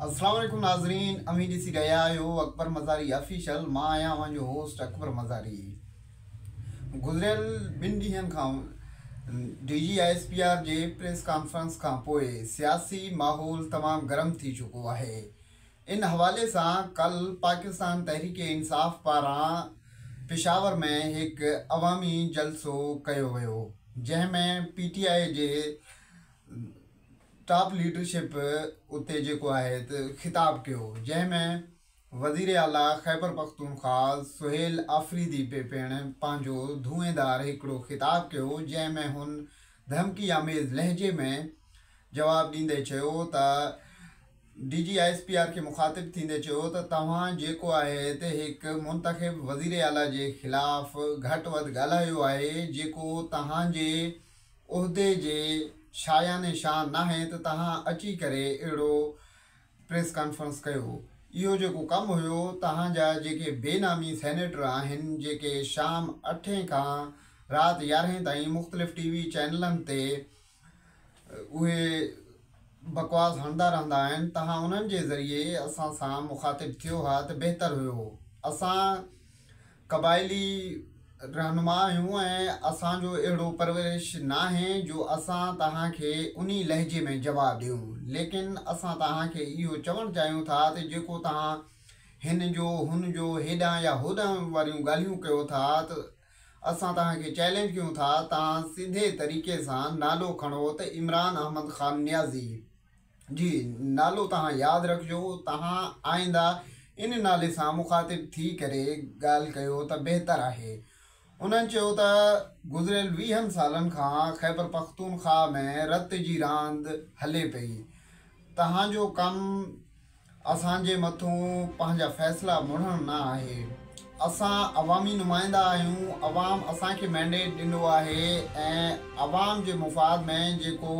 السلام عليڪم ناظرين اوهين ڏسي رهيا آهيو اڪبر مزاري آفيشل مان آهيان اوهان جو هوسٽ اڪبر مزاري گذريل ٻن ڏينهن کان D G I S P R جي پريس ڪانفرنس کان پوء سياسي ماحول تمام گرم ٿي چڪو آهي ان حوالي سان ڪل پاڪستان تحريڪ انصاف پاران پشاور ۾ هڪ عوامي جلسو ڪيو ويو جنهن ۾ پي ٽي آء جي ٽاپ ليڊرشپ اتي جيڪو آهي ته خطاب ڪيو جنهن ۾ وزير اعليٰ خيبر پختونخوا سهيل آفريدي به پڻ پنهنجو ڌوئيندار هڪڙو خطاب ڪيو جنهن ۾ هن ڌمڪي آميز لهجي ۾ جواب ڏيندي چيو ته D G I S P R کي مخاطب ٿيندي چيو ته توهان جيڪو آهي ته هڪ منتخب وزير اعليٰ جي خلاف گهٽ وڌ ڳالهايو آهي جيڪو توهان جي عهدي جي شايان شان ناهي ته توهان اچي ڪري اهڙو پريس ڪانفرنس ڪيو. اهو جيڪو ڪم هيو توهان جا جيڪي بي نامي سينيٽر آهن جيڪي شام اٺين کان رات يارهين تائين مختلف ٽي وي چينلن تي اهي بڪواس هڻندا رهندا آهن توهان انهن جي ذريعي اسان سان مخاطب ٿيو ها ته بهتر هيو. اسان قبائلي رهنما آهيون ۽ اسان جو اهڙو پرورش ناهي جو اسان توهان کي انهي لهجي ۾ جواب ڏيون ليڪن اسان توهان کي اهو چوڻ چاهيون ٿا ته جيڪو توهان هن جو هن جو هيڏانهن يا هوڏانهن واريون ڳالهيون ڪيو ٿا ته اسان توهان کي چئلينج ڪيون ٿا توهان سڌي طريقي سان نالو کڻو ته عمران احمد خان نيازي جي نالو توهان ياد رکجو توهان آئنده ان نالي سان مخاطب ٿي ڪري ڳالهه ڪيو ته بهتر آهي. انهن چيو ته گذريل ويهن سالن کان خيبرپختونخواهه ۾ رت جي راند هلي پئي توهان جو ڪم اسان جي مٿون پنهنجا فيصلا مڙهڻ نه آهي. اسان عوامي نمائندا آهيون، عوام اسان کي مينڊيٽ ڏنو آهي ۽ عوام جي مفاد ۾ جيڪو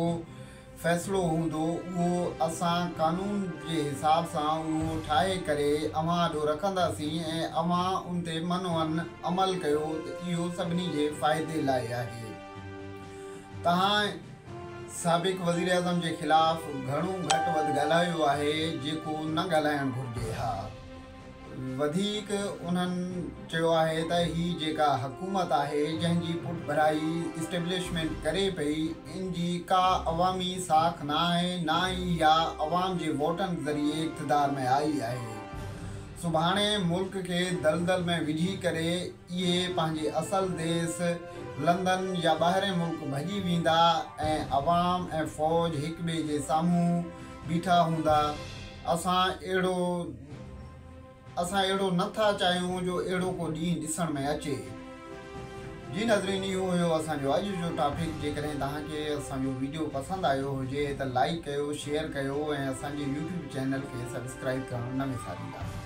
فيصلو هوندو اهو اسان قانون جي حساب سان اهو ٺاهي ڪري اوهان آڏو رکنداسين ۽ اوهان ان تي من و عن عمل ڪيو ته اهو سڀني جي فائدي لاء آهي. توهان سابق وزيراعظم جي خلاف گهڻو گهٽ وڌ ڳالهايو آهي جيڪو نه ڳالهائڻ گهرجي ها. وڌيڪ انهن چيو آهي ته هي جيڪا حڪومت آهي جنهن جي پٺڀرائي اسٽيبلشمينٽ ڪري پئي ان جي ڪا عوامي ساک نه آهي نه ئي اها عوام جي ووٽن ذريعي اقتدار ۾ آئي آهي. سڀاڻي ملڪ کي دلدل ۾ وجهي ڪري اهي پنهنجي اصل ديس لندن يا ٻاهرين ملڪ ڀڄي ويندا ۽ عوام ۽ فوج هڪ ٻئي جي سامهون بيٺا هوندا. اسان اهڙو اسان اهڙو نه ٿا چاهيون جو اهڙو ڪو ڏينهن ڏسڻ ۾ اچي. جي ناظرين اهو هيو اسان جو اڄ جو ٽاپڪ جيڪڏهن توهان کي اسان جو ويڊيو پسند آيو هجي ته لائيڪ ڪيو شيئر ڪيو ۽ اسان جي يوٽيوب چينل کي سبسڪرائيب ڪرڻ نه وساريندا.